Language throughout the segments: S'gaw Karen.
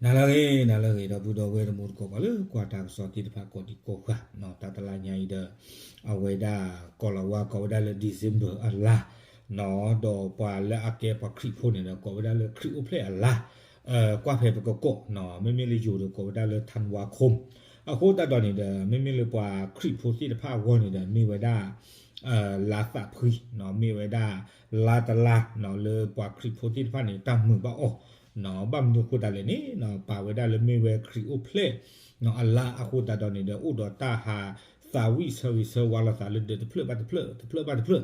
နၤလၢအဂ့ၤ နၤလၢအဂ့ၤ ဒီပုၢ်ဒီဝဲၢ်တံၤသကိး ပှၤလၢကွၢ်တၢ်ကစီၣ်သ့ၣ်တဖၣ်ကိးဒံကိးဂၤ, တၢ်တလါညါအံၤဒီး အဝဲဒၣ် ကိၤလၤဝါကိးဝဲဒၣ်လၢ December အလါ, ဒီးပှၤလၢအကဲပှၤခရံာ်ဖိန့ၣ်ဒီး ကိးဝဲဒၣ်လၢခရံာ်အိၣ်ဖျဲၣ်အလါ, ကွၢ်ဖဲပကကိး, မ့မ့ၢ်လၢယိၤဒီးကိးဝဲဒၣ်လၢ Thanwa Khom. အဃိသတးဒီးန့ၣ်ဒီး မ့မ့ၢ်လၢပှၤခရံာ်ဖိသ့ၣ်တဖၣ်အဂီၢ်န့ၣ်ဒီး မ့ၢ်ဝဲဒၣ် လါသးဖှံ, မ့ၢ်ဝဲဒၣ် လါတလါ လၢပှၤခရံာ်ဖိသ့ၣ်တဖၣ်န့ၣ် တၢ်မုာ်ဘၣ်အီၤ, ဘၣ်မနုၤအဃိသတးလဲၣ်န့ၣ် ပာ်ဝဲဒၣ်လၢမ့ၢ်ဝဲခရံာ်အိၣ်ဖျဲၣ် အလါအဃိသတးဒီးန့ၣ်ဒီး အိၣ်ဒီးတၢ်ဟးသးဝံၣ်ဆၢဂ့ၤဆၢဝါလိာ်သးလၢဒၢးတဖျၢၣ်ဘၣ်တဖျၢၣ် တဖျၢၣ်ဘၣ်တဖျၢၣ်,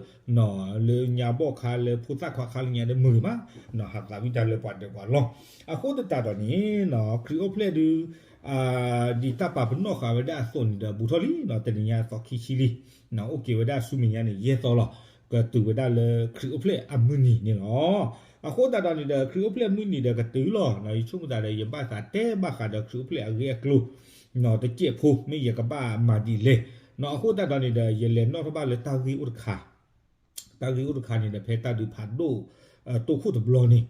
လၢညါဘီၣ်ခါလၢဖိသၣ်ခွါခါလၢညါဒီးမုာ်ဂ့ၤမး, ဟးသးဝံၣ်တၢ်လၢပှၤဒၢးပှၤလီၢ်, အဃိသတးဒီးန့ၣ် ခရံာ်အိၣ်ဖျဲၣ်ဒုး ဒ်တၢ်ပာ်ပနီၣ်ဃာ်ဝဲဒၣ်အသိးန့ၣ်ဒီး ဘူးထီၣ်လံ, တနံၤညါသီခံဆံလံ, အိၣ်က့ၤဝဲဒၣ်ဆူမဲာ်ညါန့ၣ် ယဲၢ်သီလီၤ, ကတုၤဝဲဒၣ်လၢခရံာ်အိၣ်ဖျဲၣ်အမုၢ်နံၤန့ၣ်လီၤ. အဃိသတးဒီးန့ၣ်ဒီး ခရံာ်အိၣ်ဖျဲၣ်အမုၢ်နံၤဒီးကတုၤလီၤ, ယဆိကမိၣ်သးဒီး ယဘၣ်သးတဲဘၣ်ဃးဒီးခရံာ်အိၣ်ဖျဲၣ်အဂ့ၢ်အကျိၤ တစဲးဖိ မ့ၢ်ယကဘၣ်မၤဒ်လဲၣ်, အဃိသတးဒီးန့ၣ်ဒီး ယလဲၤနီၣ်ထီၣ်ဘၣ်လၢတၢ်ဂ့ၢ်အိၣ်တခါ တၢ်ဂ့ၢ်အိၣ်တခါန့ၣ်ဒီး ဖဲတၢ်ဒုးဖးဒိၣ် တိခိၣ်တဘျီန့ၣ်,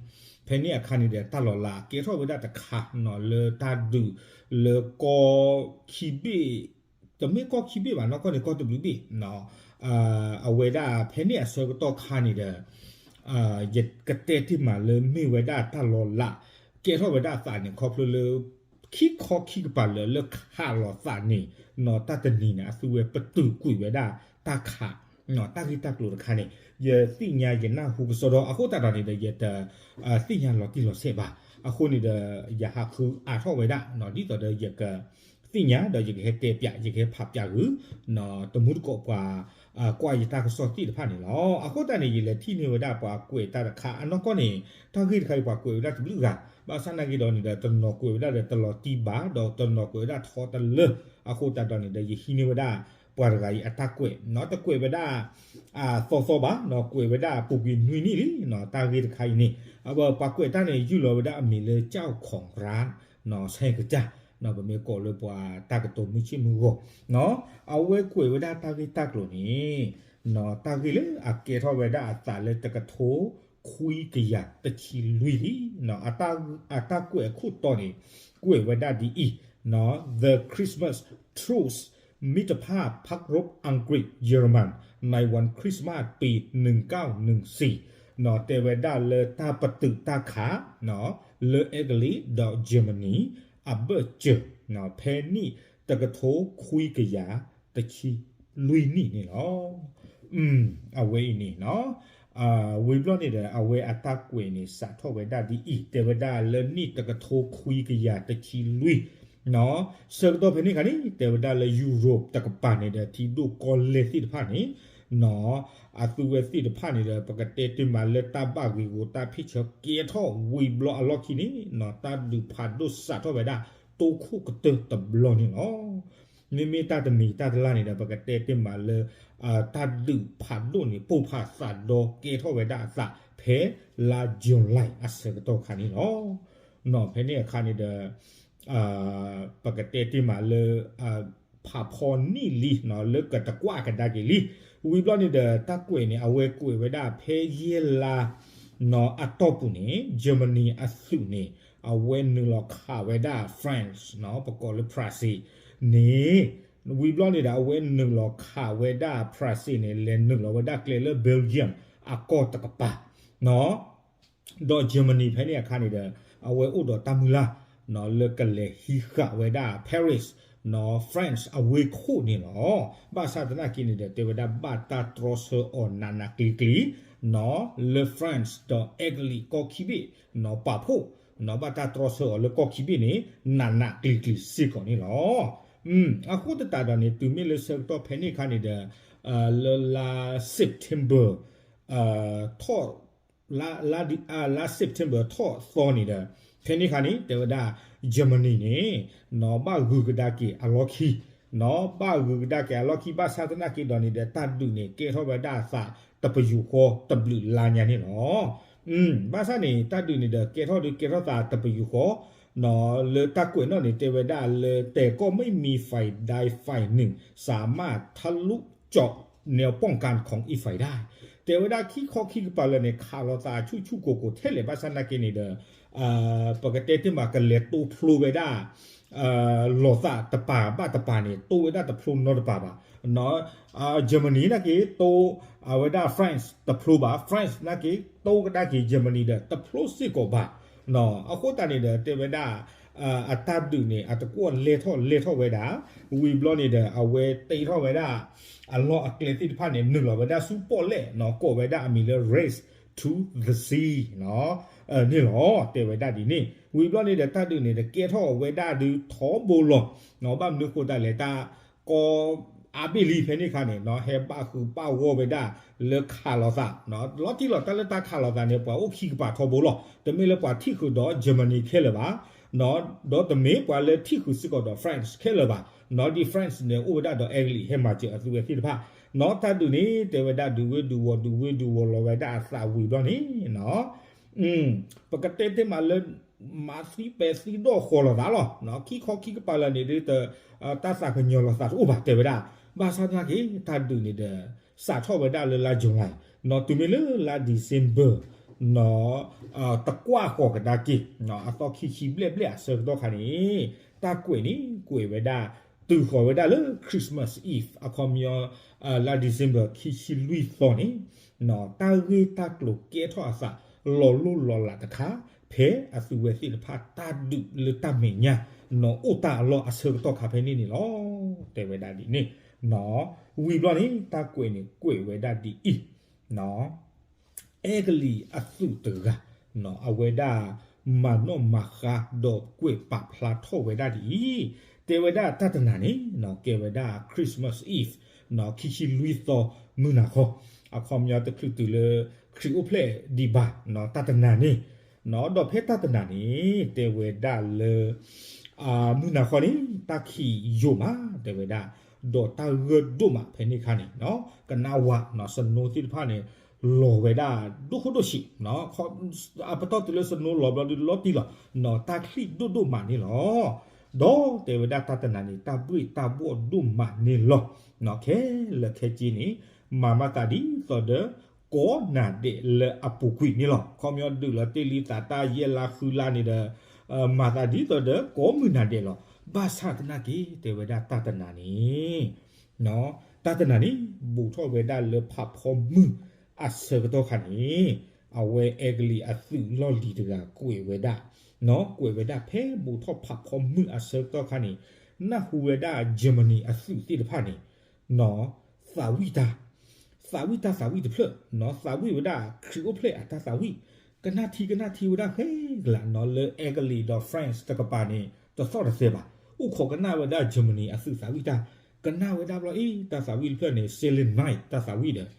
ဖဲန့ၣ်အခါန့ၣ်ဒီး တၢ်လီၤလးကဲထီၣ်ဝဲဒၣ်တခါ လၢတၢ်ဒုးလၢကီၢ်ခံဘ့ၣ်, တမ့ၢ်ကီၢ်ခံဘ့ၣ်ဘၣ် နီၢ်ကီၢ်န့ၣ်ကီၢ်တဘျုးဘ့ၣ်, အဝဲဒၣ်ဖဲန့ၣ်အဆၢကတီၢ်ခါန့ၣ်ဒီး ယကတဲတ့ၢ်မးလၢမ့ၢ်ဝဲဒၣ်တၢ်လီၤလး ကဲထီၣ်ဝဲဒၣ်အသးန့ၣ် ခီဖျိလၢ ခံခီခံကပၤလၢာ်လၢခးလီၤသးန့ၣ်, တၢ်တနံၤန့ၣ် အသုဝဲပတုာ်ကွံာ်ဝဲဒၣ်တၢ်ခး, တၢ်ဂ့ၢ်တၢ်ကျိၤတခါန့ၣ် ယသ့ၣ်ညါယနၢ်ဟူကစီဒီ အဃိသတးဒီးန့ၣ်ဒီး ယတသ့ၣ်ညါလီၤတံၢ်လီၤဆဲးဘၣ်. အဃိန့ၣ်ဒီး ယဟးဃုအါထီၣ်ဝဲဒၣ် ဒ်သိးဒီးယကသ့ၣ်ညါဒီးယကဟဲတဲပၠး ယကဟဲဖးပၠးဂုာ် တမူတကိးပှၤ ကွၢ်ယတၢ်ကစီၣ်သ့ၣ်တဖၣ်န့ၣ်လီၤ. အဃိသတးန့ၣ် ယလဲၤထံၣ်န့ၢ်ဝဲဒၣ်ပှၤကွဲးတၢ်တခါအနီၢ်ကီၢ်န့ၣ် တၢ်ဂ့ၢ်တခါအံၤပှၤကွဲးဝဲဒၣ်တဘျုးဂၤ, ဘၣ်ဆၣ်နာ်က့ဒီးန့ၣ်ဒီး တနီၤကွဲးဝဲဒၣ်ဒီးတလီၤတံၢ်ဘၣ် ဒီးတနီၤကွဲးဝဲဒၣ်ထီတလၢ, အဃိသတးဒီးန့ၣ်ဒီး ယဟံးန့ၢ်ဝဲဒၣ် ပှၤတဂၤအံၤအတၢ်ကွဲး တကွဲးဝဲဒၣ် သီသီဘၣ် ကွဲးဝဲဒၣ်ပူၤကွံာ်နွံနံၣ်လံ တၢ်ဂ့ၢ်တခါအံၤန့ၣ်, ပှၤကွဲးတၢ်န့ၣ် ယုၢ်လီၤဝဲဒၣ်အမံၤလၢ ကၠီၣ်ခီၣ်ရၣ် ဆဲကစၢ်, ပမ့ၢ်ကိးလၢပှၤတၢ်ကတိၤမုၢ်ဆ့ၣ်မုၢ်ဂီၤ, အဝဲကွဲးဝဲဒၣ်တၢ်ဂ့ၢ်တၢ်ကျိၤန့ၣ်, တၢ်ဂ့ၢ်လၢအကဲထီၣ်ဝဲဒၣ်အသးလၢတကထိခွံကယၤတဆံလွံၢ်လံ, အတၢ်ကွဲးအခိၣ်တီန့ၣ် ကွဲးဝဲဒၣ်ဒ်အံၤ, The Christmas Truce မိတဖၣ် พักรบอังกฤษ-เยอรมัน ในวันคริสต์มาสปี หนึ่งเก้าหนึ่งสี่ တဲဝဲဒၣ်လၢတၢ်ပတုာ်တၢ်ခး လၢအဲကလံးဒီး Germany အဘၢၣ်စၢၤ ဖဲနံၣ်တကထိခွံကယၤတဆံလွံၢ်နံၣ်န့ၣ်လီၤ. အဝဲအံၤန့ၣ် ဝံၤဘျီန့ၣ်ဒီး အဝဲအတၢ်ကွဲးန့ၣ် စးထီၣ်ဝဲဒၣ်ဒ်အံၤ, တဲဝဲဒၣ်လၢနံၣ်တကထိခွံကယၤတဆံလွံၢ် ဆၢကတီၢ်ဖဲန့ၣ်အခါန့ၣ် တဲဝဲဒၣ်လၢ Europe တကပၤန့ၣ်ဒီး ထံဒိၣ်ကီၢ်လဲၢ်သ့ၣ်တဖၣ်န့ၣ် အသုဝဲသ့ၣ်တဖၣ်န့ၣ်ဒီး ပကတဲတ့ၢ်မးလၢတၢ်ဘၣ်ဂ့ၢ်ဂီၤတၢ်ဖ့ၣ်ဆၢကဲထီၣ်ဝံၤဘျီအလီၢ်ခံန့ၣ် တၢ်ဒုးဖးဒိၣ်စးထီၣ်ဝဲဒၣ် တိခိၣ်ကတၢၢ်တဘျီန့ၣ်လီၤ. မ့မ့ၢ်တၢ်တမံၤတၢ်တလါန့ၣ်ဒီး ပကတဲတ့ၢ်မးလၢ တၢ်ဒုးဖးဒိၣ်န့ၣ် ပိၢ်ဖးသးဒီကဲထီၣ်ဝဲဒၣ်အသး ဖဲလါ July အဆၢကတီၢ်ခါန့ၣ်လီၤ. ဖဲန့ၣ်အခါန့ၣ်ဒီး ပကတဲတ့ၢ်မးလၢ ဖးဖီနံၣ်လံ လၢကတကွၢ်ကဒါက့ၤလံ. ဝံၤဘျီန့ၣ်ဒီး တၢ်ကွဲးန့ၣ် အဝဲကွဲးဝဲဒၣ်ဖဲယဲၢ်လါ အတီၢ်ပူၤန့ၣ် Germany အသုးန့ၣ် အဝဲနုာ်လီၤခးဝဲဒၣ် France ပကိးလၢ France န့ၣ် ဝံၤဘျီန့ၣ်ဒီး အဝဲနုာ်လီၤခးဝဲဒၣ် France န့ၣ် လဲၤနုာ်လီၤဝဲဒၣ်ကျဲလၢ Belgium အကီၢ်တကပၤ ဒီး Germany ဖဲန့ၣ်အခါန့ၣ်ဒီး အဝဲအိၣ်ဒီးတၢ်မုၢ်လၢ် လၢကလဲၤဟံးဃာ်ဝဲဒၣ် Paris France အဝ့ၢ်ခိၣ်န့ၣ်လီၤ. ဘၣ်ဆၣ်သနာ်က့န့ၣ်ဒီး တဲဝဲဒၣ်ဘၣ်တၢ်တြီဆၢအီၤနးနးကျံၤကျံၤ လၢ France ဒီးအဲကလံးကီၢ်ခံဘ့ၣ် ပာ်ဖှိၣ် ဘၣ်တၢ်တြီဆၢအီၤလၢကီၢ်ခံဘ့ၣ်န့ၣ် နးနးကျံၤကျံၤစ့ၢ်ကီးန့ၣ်လီၤ. အဃိသတးဒီးန့ၣ် တုၤမ့ၢ်လၢဆၢကတီၢ်ဖဲန့ၣ်အခါန့ၣ်ဒီး လၢလါ September ထီၣ် လါ လါ September ထီၣ်သီန့ၣ်ဒီး ဖဲန့ၣ်အခါန့ၣ် တဲဝဲဒၣ် Germany န့ၣ် ဘၣ်ဂုၤကဒါက့ၤအလီၢ်ခံ ဘၣ်ဂုၤကဒါက့ၤအလီၢ်ခံ ဘၣ်ဆၣ်သနာ်က့ဒီးန့ၣ်ဒီး တၢ်ဒုးန့ၣ် ကဲထီၣ်ဝဲဒၣ်အသးတပယူာ်ဃီတဘျုးလါညါန့ၣ်လီၤ. ဘၣ်ဆၣ်န့ၣ် တၢ်ဒုးန့ၣ်ဒီး ကဲထီၣ်ဒုးကဲထီၣ်သးတပယူာ်ဃီ လၢတၢ်ကွဲးနီၣ်န့ၣ် တဲဝဲဒၣ်လၢ แต่ก็ไม่มีฝ่ายใดฝ่ายหนึ่ง สามารถทะลุเจาะแนวป้องกันของอีกฝ่ายได้ တဲဝဲဒၣ်ခံခီခံကပၤလၢာ်န့ၣ် ခးလိာ်သးဆူၣ်ဆူၣ်ကိၢ်ကိၢ်ထဲလဲၣ် ဘၣ်ဆၣ်သနာ်က့န့ၣ်ဒီး ပကတဲတ့ၢ်မး ကလဲၤတိဖျိဝဲဒၣ် လီၤသးတပၤဘၣ်တပၤန့ၣ် တိဝဲဒၣ်တဖျိနီတပၤဘၣ်. Germany နာ်က့ တိ အဝဲဒၣ် France တဖျိဘၣ်, France နာ်က့ တိကဒါက့ၤ Germany ဒီးတဖျိစ့ၢ်ကီးဘၣ်. အဃိသတးန့ၣ်ဒီး တဲဝဲဒၣ် အတၢ်ဒုးန့ၣ် အတကွီၢ်လဲၤထီၣ်လဲၤထီၣ်ဝဲဒၣ်, ဝံၤဘျီန့ၣ်ဒီး အဝဲတ့ထီၣ်ဝဲဒၣ် အလီၢ်အကျဲသ့ၣ်တဖၣ်န့ၣ် နုာ်လီၤဝဲဒၣ်ဆူပီၣ်လဲၣ်နီၤ, ကိးဝဲဒၣ်အမံၤလၢ Race to the Sea နီၤ, န့ၣ်လီၤ. တဲဝဲဒၣ်ဒ်န့ၣ် ဝံၤဘျီန့ၣ်ဒီး တၢ်ဒုးန့ၣ်ဒီး ကဲထီၣ်ဝဲဒၣ်ဒုးထီဘိလီၤနီၤ, ဘၣ်မနုၤဃိသတးလဲၣ် တၢ်ကီအါဘ့ၣ်လံဖဲန့ၣ်အခါန့ၣ်နီၤ, ဟဲဘၣ်ဃုာ်ဘၣ်ဂီၢ်ဝဲဒၣ်လၢခးလိာ်သးနီၤ, လီၤတံၢ်လီၤတၢ်လၢတၢ်ခးလိာ်သးန့ၣ် ပှၤအိၣ်ခံကပၤထီဘိလီၤ. တမ့ၢ်လၢပှၤထံၣ်ဃုာ်ဒီး Germany ခဲလၢာ်ဘၣ် ဒီးတမ့ၢ်ပှၤလၢထံၣ်ဃုာ်စ့ၢ်ကီးဒီး France ခဲလၢာ်ဘၣ်နီၤ, ဒ် France န့ၣ် အိၣ်ဝဲဒၣ်ဒီး Italy ဟဲမၤစၢၤအသုဝဲသ့ၣ်တဖၣ်နီၤ, တၢ်ဒုးန့ၣ် တဲဝဲဒၣ်ဒုးဝ့ၢ်ဒုးဝီၤ ဒုးဝ့ၢ်ဒုးဝီၤလီၤဝဲဒၣ်အသးဝံၤဘျီန့ၣ်နီၤ, ပကတဲတ့ၢ်မးလၢ မၤသံပဲာ်သံဒီၣ်ဃီၤလိာ်သးလီၤ. ခံခီခံကပၤလၢာ်န့ၣ်ဒ် တၢ်သးကညီၤလိာ်သးတအိၣ်ဘၣ်တဲဝဲဒၣ်, ဘၣ်ဆၣ်သနာ်က့ တၢ်ဒုးန့ၣ်ဒီး စးထီၣ်ဝဲဒၣ်လၢလါ July နီၤ, တုၤမ့ၢ်လၢလါ December နီၤ, တကွၢ်ဃီၤကဒါက့ၤ အသီခံဆံဘျဲၣ်ဘျဲၣ်အဆၢကတီၢ်ခါန့ၣ် တၢ်ကွဲးန့ၣ်ကွဲးဝဲဒၣ် တုၤဃီၤဝဲဒၣ်လၢ Christmas Eve အခီပညီ လါ December ခံဆံလွံၢ်သီန့ၣ် တၢ်ဂ့ၢ်တၢ်ကျိၤကဲထီၣ်အသး လီၤလိၢ်လီၤလးတခါ ဖဲအသုဝဲသ့ၣ်တဖၣ်တၢ်ဒုးလၢတၢ်မဲာ်ညါနီၤ အိၣ်တၢ်အလီၢ်အဆၢကတီၢ်ခါဖဲန့ၣ်န့ၣ်လီၤ. တဲဝဲဒၣ်ဒ်န့ၣ်နီၤ, ဝံၤဘျီန့ၣ် တၢ်ကွဲးန့ၣ်ကွဲးဝဲဒၣ်ဒ်အံၤနီၤ, အဲကလံးအသုးတဂၤနီၤ အဝဲဒၣ်မၤနီၣ်မၤဃါဒီးကွဲးပာ်ဖျါထီၣ်ဝဲဒၣ်ဒ်အံၤ, တဲဝဲဒၣ်တၢ်တနၤန့ၣ်နီၤ ကဲဝဲဒၣ် Christmas Eve နီၤ ခံဆံလွံၢ်သီ မုၢ်နၤခီ, အခီပညီတချုးတုၤလၢခရံာ်အိၣ်ဖျဲၣ်ဒံးဘၣ်နီၤ တၢ်တနၤန့ၣ်နီၤ, ဒီးဖဲတၢ်တနၤန့ၣ် တဲဝဲဒၣ်လၢ မုၢ်နၤခီန့ၣ် တၢ်ခံးယိာ်မး တဲဝဲဒၣ်, ဒီးတၢ်ဂၢၢ်ဒိၣ်မးဖဲန့ၣ်အခါန့ၣ်နီၤ ကနၣ်ဝဲနီၤ snow သ့ၣ်တဖၣ်န့ၣ် လီၤဝဲဒၣ်ဒိၣ်ခိၣ်ဒိၣ်ဆံးနီၤ, အပတီၢ်တုၤလၢ snow လီၤဘျီဒုးလီၤတံၢ်လီၤနီၤ တၢ်ချံၣ်ဒိၣ်ဒိၣ်မးန့ၣ်လီၤ. ဒီးတဲဝဲဒၣ်တၢ်တနၤန့ၣ် တၢ်ဘှ့ၣ်တၢ်ဘှီၣ်ဒိၣ်မးန့ၣ်လီၤ. ခဲလၢာ်ခဲဆ့န့ၣ် မၤမၤသးဒ်သိးဒီး ကိးနၤဒဲးလၢအပူၤကွံာ်န့ၣ်လီၤ. ခီပညီဒုးလီၤတ့ၢ်လံသးတၢ်ယဲၢ်လါဃုလါန့ၣ်ဒီး မၤသးဒ်သိးဒီးကိးမုၢ်နၤဒဲးလီၤ. ဘၣ်ဆၣ်သနာ်က့ တဲဝဲဒၣ်တၢ်တနၤန့ၣ် တၢ်တနၤန့ၣ် ဘူးထီၣ်ဝဲဒၣ်လၢဖးဖီမုၢ်အဆၢကတီၢ်ခါန့ၣ် အဝဲအဲကလံးအသုးလီၢ်လံၤတဂၤကွဲးဝဲဒၣ်, ကွဲးဝဲဒၣ်ဖဲဘူးထီၣ်ဖးဖီမုၢ်အဆၢကတီၢ်ခါန့ၣ် နၢ်ဟူဝဲဒၣ် Germany အသုးသ့ၣ်တဖၣ်န့ၣ် သးဝံၣ်တၢ်, သးဝံၣ်တၢ်သးဝံၣ်တဖျၢၣ်နီၤ, သးဝံၣ်ဝဲဒၣ်ခရံာ်အိၣ်ဖျဲၣ်အတၢ်သးဝံၣ်, ကနၣ်ထံကနၣ်ထံဝဲဒၣ်ဃဲကလးနီၤ လၢအဲကလံးဒီး France တကပၤန့ၣ် တသီၣ်တသဲဘၣ်, အိၣ်ခိးကနၣ်ဝဲဒၣ် Germany အသုးသးဝံၣ်တၢ်, ကနၣ်ဝဲဒၣ်ဘျီအံၤ တၢ်သးဝံၣ်တဖျၢၣ်န့ၣ် Silent Night တၢ်သးဝံၣ်ဒီး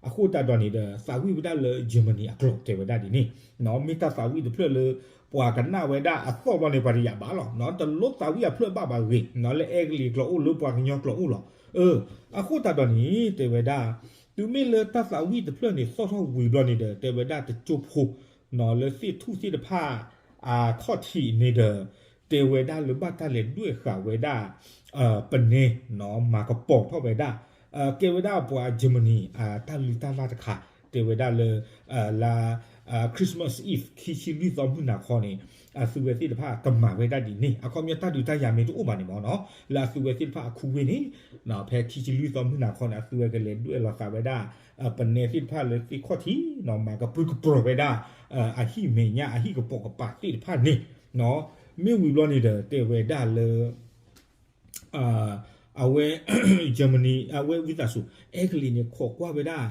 အဃိသတးဒီးန့ၣ်ဒီး သးဝံၣ်ဝဲဒၣ်လၢ Germany အကျိာ်တဲဝဲဒၣ်ဒ်န့ၣ်နီၤ, မ့ၢ်တၢ်သးဝံၣ်တဖျၢၣ်လၢ ပှၤကနၣ်ဝဲဒၣ်အသီၣ်ဘျီန့ၣ် ပှၤတယာ်ဘၣ်လီၤနီၤ, တလိၣ်သးဝံၣ်အဖျၢၣ်ဘၣ်ဘၣ်ဂ့ၤနီၤ, လၢအဲကလံးကျိာ်အိၣ် လၢပှၤကညီကျိာ်အိၣ်လီၤ. အဃိသတးဒီးန့ၣ် တဲဝဲဒၣ် တုၤမ့ၢ်လၢတၢ်သးဝံၣ်တဖျၢၣ်န့ၣ် သီၣ်ထီၣ်ဝံၤဘျီန့ၣ်ဒီး တဲဝဲဒၣ်တကၠိဖိနီၤ လၢသ့ၣ်ထူၣ်သ့ၣ်တဖၣ် အခီၣ်ထံးန့ၣ်ဒီး တဲဝဲဒၣ်လၢဘၣ်တၢ်လဲၤဒွဲၣ်ဃာ်ဝဲဒၣ် ပနဲနီၤ မၤကပီၤထီၣ်ဝဲဒၣ် ကဲဝဲဒၣ်ပှၤ Germany အတၢ်လုၢ်တၢ်လၢ်တခါ တဲဝဲဒၣ်လၢ လါ Christmas Eve ခံဆံလွံၢ်သီမုၢ်နၤခီန့ၣ် အသုဝဲသ့ၣ်တဖၣ်ကမၤဝဲဒၣ်ဒ်န့ၣ်, အခီပညီတၢ်ဒုးတၢ်ယၤမ့ၢ်တအိၣ်ဘၣ်န့ၣ်မ့ၢ်နီၤ လၢအသုဝဲသ့ၣ်တဖၣ်အခူဝ့ၢ်န့ၣ် ဖဲခံဆံလွံၢ်သီမုၢ်နၤခီန့ၣ် အသုဝဲကလဲၤဒွဲၣ်လီၤဃာ်ဝဲဒၣ် ပနဲသ့ၣ်တဖၣ်လၢသ့ၣ်ခီၣ်ထံးနီၤ မၤကပြုၢ်ကပြီၤဝဲဒၣ် အဟံၣ်မဲာ်ညါအဟံၣ်ကပိာ်ကပၤသ့ၣ်တဖၣ်န့ၣ်နီၤ, မ့ၢ်ဝံၤဘျီန့ၣ်ဒီး တဲဝဲဒၣ်လၢ အဝဲ Germany အဝဲဝံသးစူၤ အဲကလံးန့ၣ် ခိးကွၢ်ဝဲဒၣ်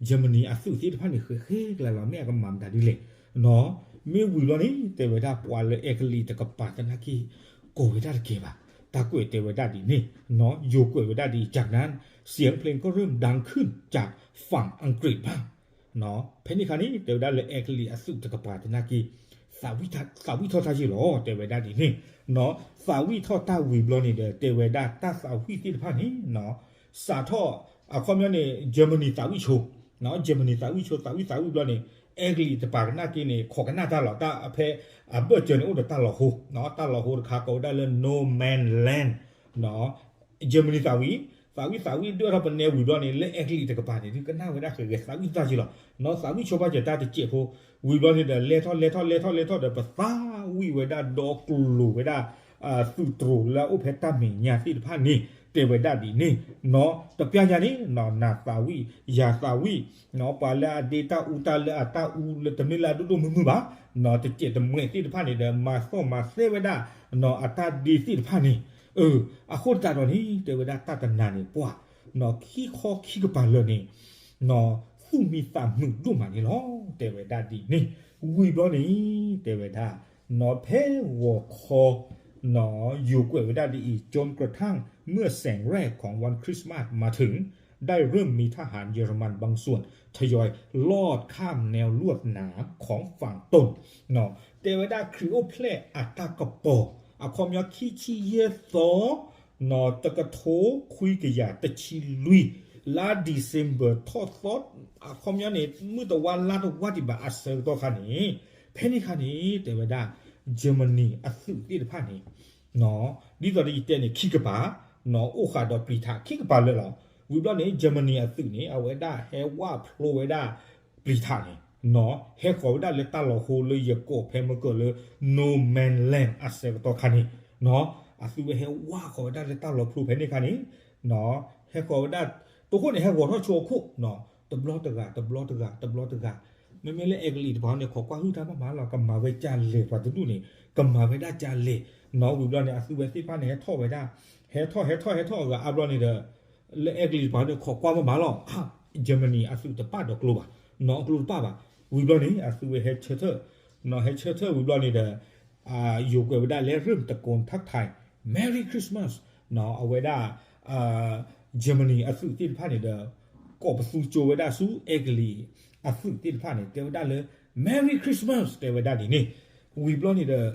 Germany အသုးသ့ၣ်တဖၣ်န့ၣ် ဃဲဃဲကလးလီၤ မ့ၢ်အကမၤမတၤဒ်လဲၣ်နီၤ, မ့ၢ်ဝံၤဘျီန့ၣ် တဲဝဲဒၣ်ပှၤလၢအဲကလံးတကပၤသနာ်က့ ကိးဝဲဒၣ်တကဲဘၣ်, တၢ်ကွဲးတဲဝဲဒၣ်ဒ်န့ၣ်နီၤ, ယိၤကွဲးဝဲဒၣ်ဒ် จากนั้น เสียงเพลงก็เริ่มดังขึ้นจากฝั่งอังกฤษบ้าง ဖဲန့ၣ်အခါန့ၣ် တဲဝဲဒၣ်လၢအဲကလံးအသုးတကပၤသနာ်က့ သးဝံၣ်ထီၣ်တၢ်ယ့ၢ်လီၤ တဲဝဲဒၣ်ဒ်န့ၣ်နီၤ, သးဝံၣ်ထီၣ်တၢ်ဝံၤဘျီန့ၣ်ဒီး တဲဝဲဒၣ်တၢ်သးဝံၣ်သ့ၣ်တဖၣ်န့ၣ်နီၤ, စးထီၣ် အခီပညီန့ၣ် Germany သးဝံၣ်ဆိနီၤ, Germany သးဝံၣ်ဆိ သးဝံၣ်သးဝံၣ်ဘျီန့ၣ် အဲကလံးတကပၤသနာ်က့န့ၣ် ခိးကနၣ်တၢ်လီၤ, တၢ်ဖဲအဘၢၣ်စၢၤန့ၣ် အိၣ်ဒီးတၢ်လီၤဟိနီၤ, တၢ်လီၤဟိတခါကိးဝဲဒၣ်လၢ no man land နီၤ, Germany သးဝံၣ် သးဝံၣ်သးဝံၣ်ဒွဲၣ်ထီၣ်ပနဲဝံၤဘျီန့ၣ် လၢအဲကလံးတကပၤန့ၣ် ဒုးကနၣ်ဝဲဒၣ်ဃဲးဃဲးသးဝံၣ်သးက့လီၤ. နီၢ်သးဝံၣ်ဆိပာ်စၢၤတၢ်တစဲးဖိ ဝံၤဘျီန့ၣ်ဒီး လဲၤထီၣ်လဲၤထီၣ်လဲၤထီၣ်လဲၤထီၣ်ဒီး ပသးဝံၣ်ဝဲဒၣ်ဒီးကျိၤဝဲဒၣ် သုးတြိၤလၢအအိၣ်ဖဲတၢ်မဲာ်ညါသ့ၣ်တဖၣ်န့ၣ် တဲဝဲဒၣ်ဒ်န့ၣ် နီၢ်တပျၢ်ညါန့ၣ် နီၢ်နၤသးဝံၣ် ယၤသးဝံၣ် ပှၤလၢအဒ့တၢ်အူတၢ်လၢအတၢ်အူလၢတမ့ၢ်လၢအဒိၣ်ဒိၣ်မုၢ်မုၢ်ဘၣ် နီၢ်တစဲးတမှဲးသ့ၣ်တဖၣ်န့ၣ်ဒီး မၤသီၣ်မၤသဲဝဲဒၣ် နီၢ်အတၢ်ဒ့သ့ၣ်တဖၣ်န့ၣ် အဃိသတးဒီးန့ၣ် တဲဝဲဒၣ်တၢ်တနၤန့ၣ် ပှၤ နီၢ်ခံခီခံကပၤလၢာ်န့ၣ် နီၢ်သူၣ်မံသးမုာ်ဒိၣ်မးန့ၣ်လီၤ. တဲဝဲဒၣ်ဒ်န့ၣ် ဝံၤဘျီန့ၣ် တဲဝဲဒၣ် နီၢ်ဖဲဂီၤခီ နီၢ်ယိၤကွဲးဝဲဒၣ်ဒ်အံၤ จนกระทั่งเมื่อแสงแรกของวันคริสต์มาสมาถึง ได้เริ่มมีทหารเยอรมันบางส่วนทยอยลอดข้ามแนวลวดหนามของฝั่งตน တဲဝဲဒၣ်ခရံာ်အိၣ်ဖျဲၣ်အတၢ်ကပီၤ အခီပညီခံဆံယဲၢ်သီ နီၢ်တကထိခွံကယၤတဆံလွံၢ် လါ December ထီၣ်သီ အခီပညီန့ၣ် မုၢ်တဝါလါတဝါဒံးဘၣ်အဆၢကတီၢ်ခါန့ၣ် ဖဲန့ၣ်ခါန့ၣ် တဲဝဲဒၣ် Germany အသုးသ့ၣ်တဖၣ်န့ၣ် ဒ်သိးဒီးယတဲန့ၣ် ခံကပၤ နီၢ်အိၣ်ဃာ်ဒီးပျံၤထးခံကပၤလၢာ်လီၤ. ဝံၤဘျီန့ၣ် Germany အသုးန့ၣ် အဝဲဒၣ်ဟဲဝၢ်ဖျိဝဲဒၣ် ပျံၤထးန့ၣ် နီၢ်ဟဲဃီၤဝဲဒၣ်လၢတၢ်လီၤဟိလၢယကိးဖဲမုၢ်ကၢၢ်လၢ no man land အဆၢကတီၢ်ခါန့ၣ် နီၢ်အသုးဝဲဟဲဝၢ်ဃီၤဝဲဒၣ်လၢတၢ်လီၤဖျိဖဲန့ၣ်ခါန့ၣ် နီၢ်ဟဲဃီၤဝဲဒၣ် တိခိၣ်န့ၣ် ဟဲဂီၤထီၣ်ဆိအခိၣ် နီၢ်တဘျီတဂၤ တဘျီတဂၤ တဘျီတဂၤ မ့မ့ၢ်လၢအဲကလံးတပၤန့ၣ် ခိးကွၢ်ဟုၣ်တၢ်ဘၣ်မးလီၤ ကမၤဝဲကၢ်လဲၣ် ပှၤတဒူၣ်န့ၣ် ကမၤဝဲဒၣ်ကၢ်လဲၣ် နီၢ်ဝံၤဘျီန့ၣ် အသုးဝဲသ့ၣ်တဖၣ်န့ၣ် ဟဲထီၣ်ဝဲဒၣ် ဟဲထီၣ်ဟဲထီၣ်ဟဲထီၣ်အဂၤအါဘျီန့ၣ်ဒီး လၢအဲကလံးတပၤန့ၣ် ခိးကွၢ်ဘၣ်မးလီၤ Germany အသုးတပာ်ဒီးကျိဘၣ် နီၢ်အကျိတပာ်ဘၣ် ဝံၤဘျီန့ၣ် အသုးဝဲဟဲဆၢထၢၣ် နီၢ်ဟဲဆၢထၢၣ်ဝံၤဘျီန့ၣ်ဒီး ယိၤကွဲးဝဲဒၣ်လၢ เริ่มตะโกนทักทาย Merry Christmas နီၢ်အဝဲဒၣ် Germany အသုးသ့ၣ်တဖၣ်န့ၣ်ဒီး ကိးပသူကၠိဝဲဒၣ်ဆူအဲကလံးအသုးသ့ၣ်တဖၣ်န့ၣ် တဲဝဲဒၣ်လၢ Merry Christmas တဲဝဲဒၣ်ဒ်န့ၣ် ဝံၤဘျီန့ၣ်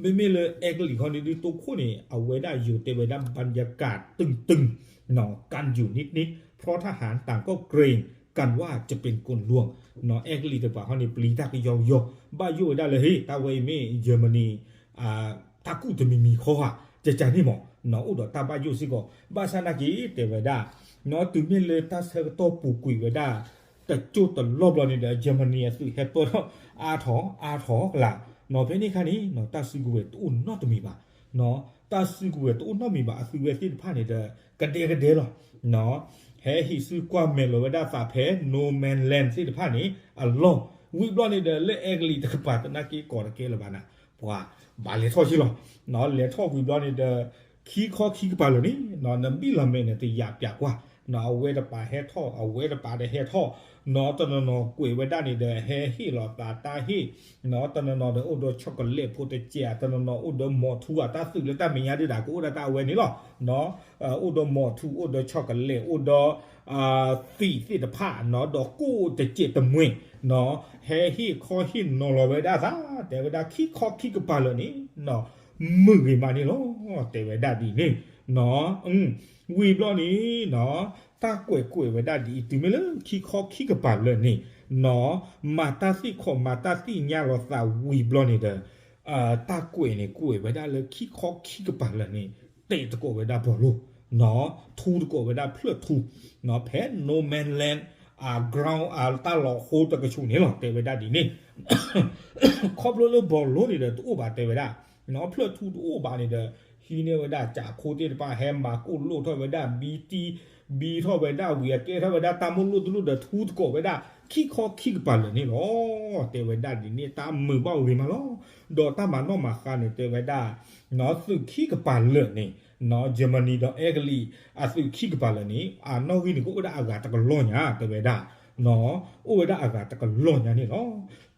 ဒီး မ့မ့ၢ်လၢအဲကလံးခီန့ၣ်ဒုးတိခိၣ်န့ၣ် အဝဲဒၣ်ယိၤတဲဝဲဒၣ် บรรยากาศตึงๆ နီၢ် กันอยู่นิดๆ เพราะทหารต่างก็เกรงกันว่าจะเป็นกลลวง နီၢ်အဲကလံးတပၤခီန့ၣ် ပျံၤတၢ်ကယီကယီ ဘၣ်ယိၣ်ဝဲဒၣ်လၢ ဟ့ၣ် တၢ်ဝဲအံၤမ့ၢ် Germany တၢ်ကူၣ်တမံၤမံၤခီဧါ ကကန့ၣ်မး နီၢ်အိၣ်ဒီးတၢ်ဘၣ်ယိၣ်စ့ၢ်ကီး ဘၣ်ဆၣ်နာ်က့ၤတဲဝဲဒၣ် နီၢ်တုၤမ့ၢ်လၢတၢ်ဆၢကတီၢ်ပူၤကွံာ်ဝဲဒၣ် တကၠိၢ်တလီၢ်ဘျီန့ၣ်ဒီး Germany အသုးဟဲပၢၢ်ထီၣ်အါထီၣ်အါထီၣ်ကလာ် နီၢ်ဖဲန့ၣ်ခါန့ၣ် နီၢ်တၢ်စုကဝဲၤတအိၣ်နီတမံၤဘၣ် နီၢ်တၢ်စုကဝဲၤတအိၣ်နီတမံၤဘၣ် အသုးဝဲသ့ၣ်တဖၣ်န့ၣ်ဒီး ကဒဲကဒဲလီၤ နီၢ်ဟဲဟံးစုကွၢ်မဲာ်လီၤဝဲဒၣ်သးဖဲ no man land သ့ၣ်တဖၣ်န့ၣ် အလီၢ် ဝံၤဘျီန့ၣ်ဒီး လၢအဲကလံးတကပၤတနာ်က့ၤကီးတကဲလၢၤဘၣ်နၤ ပှၤဘၣ်လဲၤထီၣ်ဆ့လီၤ နီၢ်လဲၤထီၣ်ဝံၤဘျီန့ၣ်ဒီး ခံခီခံကပၤလၢာ်န့ၣ် နီၢ် နဘံၣ်လီၤမဲာ်န့ၣ် တယာ်ပျးကွၢ် နီၢ်အဝဲတပၤဟဲထီၣ် အဝဲတပၤဒီးဟဲထီၣ် နီၢ်တနီၤနီၤကွဲးဝဲဒၣ်န့ၣ်ဒီး ဟဲဟ့ၣ်လီၤသးတၢ်ဟ့ၣ် နီၢ်တနီၤနီၤဒီးအိၣ်ဒီး chocolate ဖိတစဲး တနီၤနီၤအိၣ်ဒီး မီၤထူ အတၢ်သုးလၢတၢ်မဲာ်ညါဒုးဒၣ် ကအိၣ်ဒၣ်တၢ်အဝဲန့ၣ်လီၤ နီၢ် အိၣ်ဒီး မီၤထူ အိၣ်ဒီး chocolate အိၣ်ဒီး သံးသ့ၣ်တဖၣ် နီၢ် ဒီးကိၣ်တစဲးတမှဲၤ နီၢ် ဟဲဟ့ၣ်ခီဟ့ၣ်နီၤလီၤဝဲဒၣ်သး တဲဝဲဒၣ်ခံခီခံကပၤလၢာ်န့ၣ် နီၢ် မုာ်ဂ့ၤမးန့ၣ်လီၤ တဲဝဲဒၣ်ဒ်န့ၣ် နီၢ် ဝံၤဘျီန့ၣ် နီၢ် တၢ်ကွဲးကွဲးဝဲဒၣ်ဒ်အံၤ တုၤမ့ၢ်လၢခံခီခံကပၤလၢာ်န့ၣ် နီၢ် မၤတၢ်သ့ၣ်ခီၣ်မၤတၢ်သ့ၣ်ညါလီၤသးဝံၤဘျီန့ၣ်ဒီး တၢ်ကွဲးန့ၣ်ကွဲးဝဲဒၣ်လၢခံခီခံကပၤလၢာ်န့ၣ် တဲသကိးဝဲဒၣ်ဘီလိ နီၢ် ထူသကိးဝဲဒၣ်ဖျၢၣ်ထူ နီၢ် ဖဲ no man land ground အတၢ်လီၤဃိတကဆူးန့ၣ်လီၤ တဲဝဲဒၣ်ဒ်န့ၣ် ခီဖျိလၢဘီလိန့ၣ်ဒီးတအိၣ်ဘၣ်တဲဝဲဒၣ် နီၢ် ဖျၢၣ်ထူတအိၣ်ဘၣ်န့ၣ်ဒီး ဟံးန့ၢ်ဝဲဒၣ် ကးခိၣ်သ့ၣ်တဖၣ် ဟဲမၤကိၣ်လိၣ်ထီၣ်ဝဲဒၣ် ဘံတံ ဘံထီၣ်ဝဲဒၣ်ဝံၤ အကဲထီၣ်ဝဲဒၣ်တၢ်မိၣ်လိၣ်တလိၣ်ဒီးထူသကိးဝဲဒၣ် ခံခီခံကပၤလၢာ်န့ၣ်လီၤ တဲဝဲဒၣ်ဒ်န့ၣ် တၢ်မုာ်ဘၣ်ဂ့ၤမးလီၤ ဒီးတၢ်မၤနီၣ်မၤဃါန့ၣ် တဲဝဲဒၣ် နီၢ် သုးခံကပၤလၢာ်န့ၣ် နီၢ် Germany ဒီးအဲကလံး အသုးခံကပၤလၢာ်န့ၣ် အနီၣ်ဂံၢ်န့ၣ် ကအိၣ်ဝဲဒၣ်အဂၤတကလီၢ်ညါ တဲဝဲဒၣ် နီၢ် အိၣ်ဝဲဒၣ်အဂၤတကလီၢ်ညါန့ၣ်လီၤ.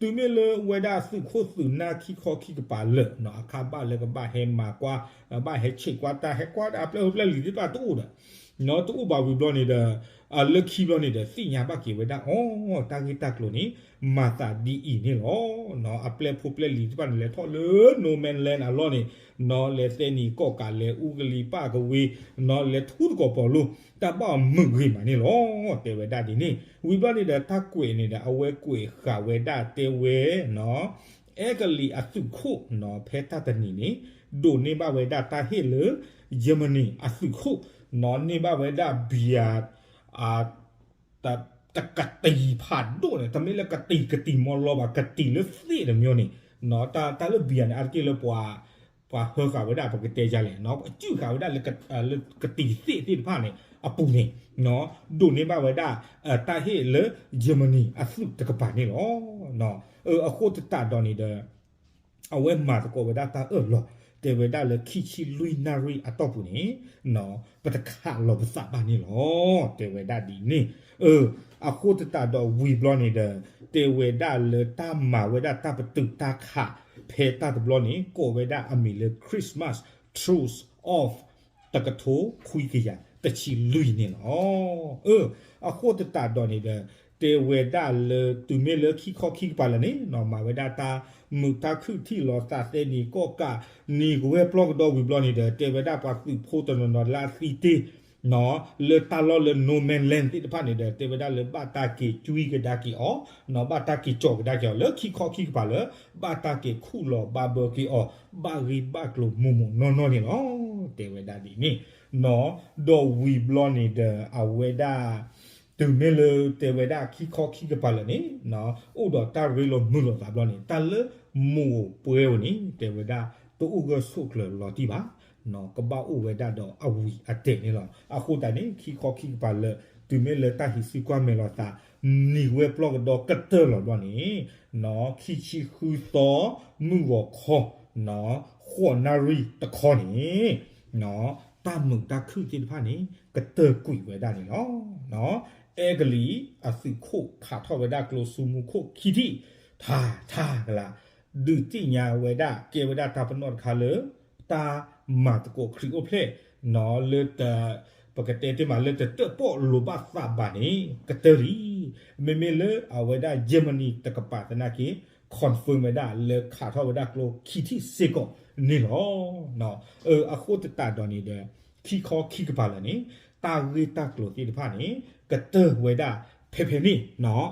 တုၤမ့ၢ်လၢဝဲဒၣ်သုးခိၣ်သုးနၢ်ခံခီခံကပၤလၢာ် နီၢ် အခါဘၣ်လၢကဘၣ်ဟဲမၤကွၢ် ဘၣ်ဟဲဆံးကွၢ်တၢ် ဟဲကွၢ်ဒၣ်အပျဲၢ်ဖိပျဲၢ်လံၤသ့ၣ်တဖၣ်တအိၣ်ဒီး နီၢ် တအိၣ်ဘၣ်ဝံၤဘျီန့ၣ်ဒီး လၢခံဘျီန့ၣ်ဒီး သ့ၣ်ညါဘၣ်က့ၤဝဲဒၣ် အိ တၢ်ဂ့ၢ်တၢ်ကျိၤန့ၣ် မၤသးဒ်အံၤန့ၣ်လီၤ. နီၢ် အပျဲၢ်ဖိပျဲၢ်လံၤသ့ၣ်တဖၣ်န့ၣ် လဲၤထီၣ်လၢ no man land အလီၢ်န့ၣ် နီၢ် လဲၤသဲနံၤကီၢ်ကး လဲၤအူကလံၤပၣ်ကဝ့ၤ နီၢ် လဲၤထူသကိးပီၤလိ တၢ်ဘၣ်အီၤမုာ်ဂ့ၤမးန့ၣ်လီၤ တဲဝဲဒၣ်ဒ်န့ၣ်. ဝံၤဘျီန့ၣ်ဒီး တၢ်ကွဲးန့ၣ်ဒီး အဝဲကွဲးဃာ်ဝဲဒၣ်တဲဝဲ နီၢ် အဲကလံးအသုးခိၣ် နီၢ် ဖဲတၢ်တနံၤန့ၣ် ဒိးန့ၢ်ဘၣ်ဝဲဒၣ်တၢ်ဟ့ၣ်လၢ Germany အသုးခိၣ် န့ၢ်ဘၣ်ဝဲဒၣ် beer တကတံၤဖးဒိၣ်န့ၣ် တမ့ၢ်လၢကတံၤကတံၤမီလီၤဘၣ် ကတံၤလၢသ့ၣ်တမံၤန့ၣ် တၢ်လၢ beer န့ၣ် အါတက့ၢ်လၢပှၤ ပှၤဟၢဃာ်ဝဲဒၣ် ပကတဲယါလဲၣ် အစုၣ်ဃာ်ဝဲဒၣ်လၢကတံၤသ့ၣ်သ့ၣ်တဖၣ်န့ၣ် အပူၤန့ၣ် ဒိးန့ၢ်ဘၣ်ဝဲဒၣ် တၢ်ဟ့ၣ်လၢ Germany အသုးတကပၤန့ၣ်လီၤ. အဃိသတးဒီးန့ၣ်ဒီး အဝဲမၤသကိးဝဲဒၣ်တၢ်အၢၣ်လီၤ တဲဝဲဒၣ်လၢခံဆံလွံၢ်နၣ်ရံၣ်အတီၢ်ပူၤန့ၣ် ပတခးလီၤပသးဘၣ်န့ၣ်လီၤ တဲဝဲဒၣ်ဒ်န့ၣ်. အဃိသတးဒီးဝံၤဘျီန့ၣ်ဒီး တဲဝဲဒၣ်လၢတၢ်မၤဝဲဒၣ်တၢ်ပတုာ်တၢ်ခးဖဲတၢ်တဘျီန့ၣ် ကိးဝဲဒၣ်အမံၤလၢ Christmas Truce of တကထိခွံကယၤတဆံလွံၢ်န့ၣ်လီၤ. အဃိသတးဒီးန့ၣ်ဒီး တဲဝဲဒၣ်လၢတုၤမ့ၢ်လၢခံခီခံကပၤလၢာ်န့ၣ် မၤဝဲဒၣ်တၢ်မုာ်တၢ်ခုၣ်ထံၣ်လိာ်သးသဲနံၤကီၢ်ကး နံၤကဝဲၤပျီကဒီးဝံၤဘျီန့ၣ်ဒီး တဲဝဲဒၣ်ပှၤသုးဖိတနီၤနီၤလၢအသံတ့ၢ် လၢတၢ်လီၢ်လၢ no man's land သ့ၣ်တဖၣ်န့ၣ်ဒီး တဲဝဲဒၣ်လၢဘၣ်တၢ်က့ၤကွံကဒါက့ၤအီၤ ဘၣ်တၢ်က့ၤကၠီၤကဒါက့ၤအီၤ လၢခံခီခံကပၤလၢ ဘၣ်တၢ်က့ၤခူၣ်လီၤဘၣ်ဘၢက့ၤအီၤ ဘၣ်ဂ့ၢ်ဘၣ်ကျိၤမုၢ်မုၢ်နီၢ်နီၢ်န့ၣ်လီၤ တဲဝဲဒၣ်ဒ်န့ၣ်. ဒီးဝံၤဘျီန့ၣ်ဒီး အဝဲဒၣ် တုၤမ့ၢ်လၢတဲဝဲဒၣ်ခံခီခံကပၤလၢာ်န့ၣ် အိၣ်ဒီးတၢ်ရ့လိာ်မုာ်လိာ်သးဘျီန့ၣ် တၢ်လၢမိၢ်ဧိၤပှဲၤဧိၤန့ၣ် တဲဝဲဒၣ် တအိၣ်ဂၢၢ်ဆိးကျၢၤလီၤတံၢ်ဘၣ် ကဘၣ်အိၣ်ဝဲဒၣ်ဒီးအဝံၤအတဲာ်န့ၣ်လီၤ. အဃိသတးန့ၣ် ခံခီခံကပၤလၢာ် တုၤမ့ၢ်လၢတၢ်ဟံးစုကွၢ်မဲာ်လိာ်သး နံၤဝဲၤပျီကဒီးကတၢၢ်လီၤဘျီန့ၣ် ခံဆံဃုသီ မုၢ်ဂီၤခီ ဃိးနၣ်ရံၣ်တခီန့ၣ် တၢ်မုာ်တၢ်ခုၣ်သ့ၣ်တဖၣ်န့ၣ် ကတၢၢ်ကွံာ်ဝဲဒၣ်န့ၣ်လီၤ. အဲကလံး အသုးခိၣ်ခးထီၣ်ဝဲဒၣ်ကျိၣ်စူမူခိၣ်ခံထံၣ် ထါထါကလး ဒုးသ့ၣ်ညါဝဲဒၣ် ကဲဝဲဒၣ်တၢ်ပနီၣ်တခါလၢ တၢ်မၤသကိးခရံာ်အိၣ်ဖျဲၣ် လၢ ပကတဲတ့ၢ်မးလၢတတၢၣ်ပီၣ်လိာ်ဘၣ်သးဘၣ်န့ၣ် ကတၢၢ်လံ. မ့မ့ၢ်လၢအဝဲဒၣ် Germany တကပၤသနာ်က့ confirm ဝဲဒၣ်လၢခးထီၣ်ဝဲဒၣ်ကျိၣ်ခံထံၣ်စ့ၢ်ကီးန့ၣ်လီၤ. အဃိသတးဒီးန့ၣ်ဒီး ခံခီခံကပၤလၢာ်န့ၣ် တၢ်ဂ့ၢ်တၢ်ကျိၤသ့ၣ်တဖၣ်န့ၣ် ကတၢၢ်ဝဲဒၣ်ဖဲဖဲန့ၣ်.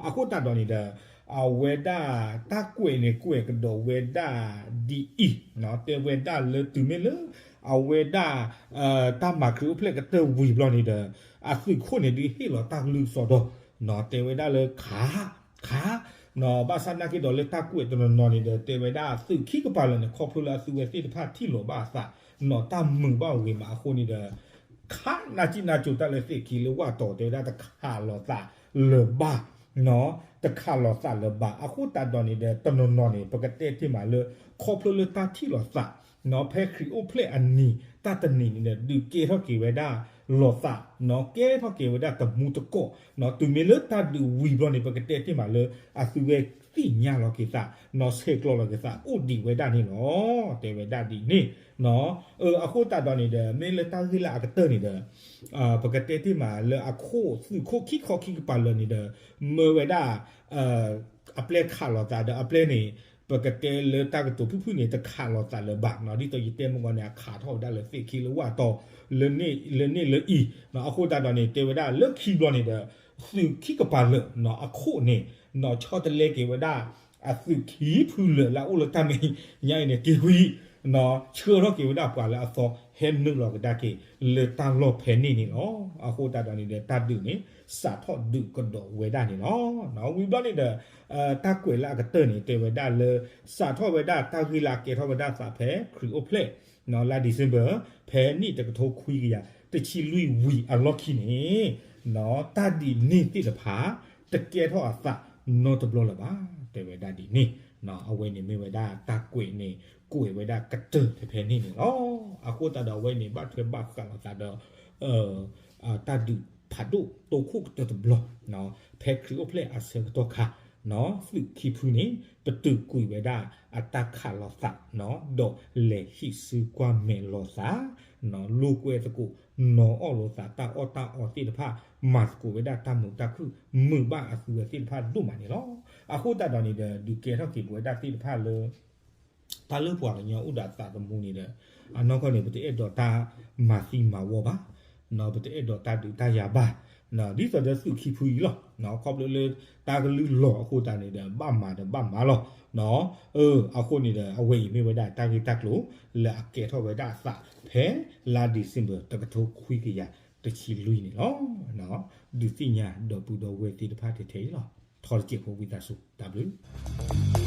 အဃိသတးဒီးန့ၣ်ဒီး အဝဲဒၣ်တၢ်ကွဲးန့ၣ်ကွဲးကဒီးဝဲဒၣ်ဒ်အံၤ, တဲဝဲဒၣ်လၢတုၤမ့ၢ်လၢ အဝဲဒၣ် တၢ်မၤခရံာ်အိၣ်ဖျဲၣ်ကတၢၢ်ဝံၤဘျီန့ၣ်ဒီး အသုးခိၣ်န့ၣ်ဒုးဟ့ၣ်လီၤတၢ်ကလုၢ်ကစီဒီ, တဲဝဲဒၣ်လၢခး ခး, ဘၣ်ဆၣ်နာ်က့ဒီးလၢတၢ်ကွဲးတနီၤနီၤန့ၣ်ဒီး တဲဝဲဒၣ်သုးခံကပၤလၢာ်န့ၣ် ခီဖျိလၢအသုဝဲသ့ၣ်တဖၣ်ထံၣ်လိာ်ဘၣ်အသး တၢ်မုာ်ဘၣ်ဂ့ၤမးအဃိန့ၣ်ဒီး ခးနၢ်ကံၣ်နၢ်ကိၤတၢ်လၢသ့ၣ်ခံလၢဝၣ်တီၤ တဲဝဲဒၣ်တခးလိာ်သးလၢၤဘၣ်, တခးလိာ်သးလၢၤဘၣ်. အဃိသတးဒီးန့ၣ်ဒီး တနီၤနီၤန့ၣ် ပကတဲတ့ၢ်မးလၢ ခီဖျိလၢတၢ်ထံၣ်လိာ်သး ဖဲခရံာ်အိၣ်ဖျဲၣ်အနံၤ တၢ်တနံၤန့ၣ်ဒီး ဒုးကဲထီၣ်က့ၤဝဲဒၣ်လိာ်သး, ကဲထီၣ်က့ၤဝဲဒၣ်တမူတကိး, တုၤမ့ၢ်လၢတၢ်ဒုးဝံၤဘျီန့ၣ် ပကတဲတ့ၢ်မးလၢ အသုဝဲသ့ၣ်ညါလီၤက့ၤသး, ဆဲးကျိးလီၤက့ၤသးအိၣ်ဒံးဝဲဒၣ်န့ၣ်လီၤ. တဲဝဲဒၣ်ဒ်န့ၣ် အဃိသတးဒီးန့ၣ်ဒီး မ့ၢ်လၢတၢ်ဂ့ၢ်လၢအကတၢၢ်န့ၣ်ဒီး ပကတဲတ့ၢ်မးလၢအခိၣ်သုးခိၣ်ခံခီခံကပၤလၢာ်န့ၣ်ဒီး မၢဝဲဒၣ် အပျဲၢ်ခးလိာ်သးဒီးအပျဲၢ်န့ၣ် ပကတဲလၢတၢ်ကတိၤဖုၣ်ဖုၣ်န့ၣ် တခးလိာ်သးလၢၤဘၣ်, ဒ်သိးယတဲမုၢ်ဂီၤန့ၣ် အခးထီၣ်ဝဲဒၣ်လၢသ့ၣ်ခံလၢဝၣ်တီၤ လၢန့ၣ်လၢအံၤ, အဃိသတးဒီးန့ၣ် တဲဝဲဒၣ်လၢခံဘျီန့ၣ်ဒီး သုးခံကပၤလၢာ် အခိၣ်န့ၣ် ဆီတလဲက့ၤဝဲဒၣ် အသုးခံဖုလၢာ်လၢအအိၣ်လၢတၢ်မဲာ်ညါအံၤန့ၣ် က့ၤကွံာ် ဆှၢထီၣ်က့ၤဝဲဒၣ်ပှၤလၢအသီဟဲနုာ်လီၤကဒါက့ၤ လၢတၢ်လီၢ်ဖဲန့ၣ်န့ၣ်လီၤ. အဃိသတးဒီးန့ၣ်ဒီး တၢ်ဒုးန့ၣ် စးထီၣ်ဒုးကဒီးဝဲဒၣ်န့ၣ်လီၤ. ဝံၤဘျီန့ၣ်ဒီး တၢ်ကွဲးလၢအကတၢၢ်န့ၣ် တဲဝဲဒၣ်လၢ စးထီၣ်ဝဲဒၣ်တၢ်ဂ့ၢ်လၢအကဲထီၣ်ဝဲဒၣ်သးဖဲခရံာ်အိၣ်ဖျဲၣ် လါ December ဖဲနံၣ်တကထိခွံကယၤတဆံလွံၢ်ဝံၤအလီၢ်ခံန့ၣ် တၢ်ဒ်န့ၣ်သ့ၣ်တဖၣ် တကဲထီၣ်အသးနီတဘျီလၢၤဘၣ် တဲဝဲဒၣ်ဒ်န့ၣ်. အဝဲန့ၣ်မ့ၢ်ဝဲဒၣ်တၢ်ကွဲးန့ၣ် ကွဲးဝဲဒၣ်ကတၢၢ်ဖဲဖဲန့ၣ်န့ၣ်လီၤ. အဃိသတးဒီးအဝဲန့ၣ် ဘၣ်ထွဲဘၣ်ဃးလိာ်သးဒီး တၢ်ဒုးဖးဒိၣ်တိခိၣ်ကတၢၢ်တဘျီ ဖဲခရံာ်အိၣ်ဖျဲၣ်အဆၢကတီၢ်ခါ သုးခံဖုန့ၣ် ပတုာ်ကွံာ်ဝဲဒၣ်အတၢ်ခးလိာ်သး ဒီးလဲၤဟံးစုကွၢ်မဲာ်လိာ်သး လိာ်ကွဲသကိး နီၤအီၣ်လိာ်သး တၢ်အီၣ်တၢ်အီသ့ၣ်တဖၣ် မၤသကိးဝဲဒၣ်တၢ်မုာ်တၢ်ခုၣ် မုာ်ဘၣ်အသုဝဲသ့ၣ်တဖၣ်ဒိၣ်မးန့ၣ်လီၤ. အဃိသတးဒီးန့ၣ်ဒီး ဒုးကဲထီၣ်က့ၤပဝဲဒၣ်သ့ၣ်တဖၣ်လၢ တၢ်လၢပှၤကညီအိၣ်ဒီးအသးသမူန့ၣ်ဒီး အနီၢ်ကီၢ်န့ၣ် ပတအဲၣ်ဒိးတၢ်မၤသံမၤဝီဘၣ်, ပတအဲၣ်ဒိးတၢ်ဒုးတၢ်ယၤဘၣ်, ဒ်သိးဒီးသုးခံဖုအံၤလီၤ. ခီဖျိလၢတၢ်ကလုၢ်လီၤအဃိသတးန့ၣ်ဒီး ဘၣ်မၤဒီးဘၣ်မၤလီၤ. အဃိန့ၣ်ဒီး အဝဲအံၤမ့ၢ်ဝဲဒၣ်တၢ်ဂ့ၢ်တၢ်ကျိၤ လၢအကဲထီၣ်ဝဲဒၣ်အသး ဖဲလါ December တကထိခွံကယၤ တဆံလွံၢ်န့ၣ်လီၤ. ဒုးသ့ၣ်ညါဒီပုၢ်ဒီဝဲၢ်သ့ၣ်တဖၣ်ထဲထဲအံၤလီၤ. ထီတစဲးဖိဝံသးစူၤ တၢ်ဘျုး